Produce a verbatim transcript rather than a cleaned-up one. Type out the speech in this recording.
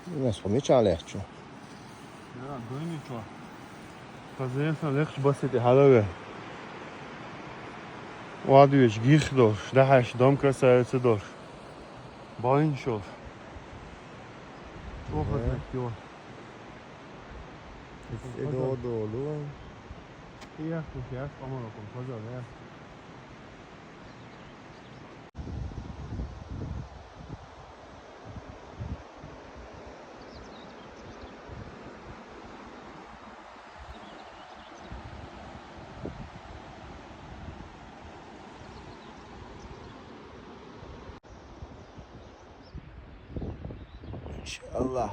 Имас хӀу мича лехчу? Яра, дойми чо. Хазеса лехч басити халаве. Вадвич гих дош, дахаш дом красавица дош. Балин шош. Охот на кио. Идо долу. Я, я, помогу, пожалуйста. Иншаллах.